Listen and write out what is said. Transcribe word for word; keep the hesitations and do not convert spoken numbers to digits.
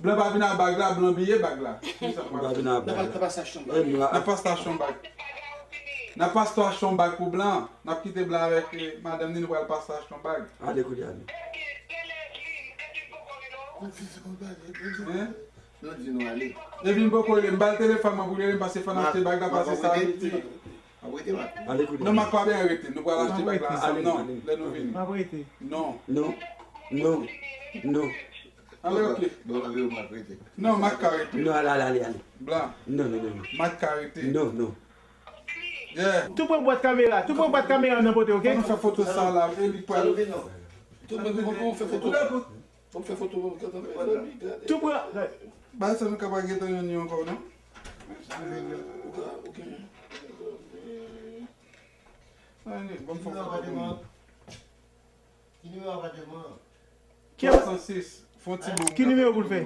Blan pa vin ak bag la, blan bliye bag la. Kisa nou pral fè? N ap, n ap pase achte yon bag. N ap pase achte yon bag. N ap pase achte yon bag pou blan. N ap kite blan avèk, eh, madanm ni, nou pral pase achte yon bag. Ale kounye a, ale. Hein? Nou di nou ale. Epi m poko rele, m ba l telefòn mwen pou l rele m, paske fò n achte bag la, paske sa rete. Ap rete, Mak. Ale kounye a. Non, Mak pa byen rete. Nou pral achte bag la. Al non, lè nou vini. M ap rete. Non. Non. Non. Non. Ale, ok. Bon, ale, Mak rete. Non, Mak ka rete. Non, ale, ale, ale, ale. Blan. Non, non, non, non. Mak ka rete. Non, non. Yeah. Tou pran bwat kamera, tou pran bwat kamera nan pote, ok? Fò nou fè foto sa la, e li pral. Tou pran, tou pran, fè foto. Fò m fè foto pou gade. Tou pran. Ba sa nou ka pa gentan jwenn yo ankò, non? Ou ka, ou ka. Ann, ban m fè foto pou nou. Ki nimewo apatèman? Twa san sis. Fon ti boum. Ki nimewo pou l fè?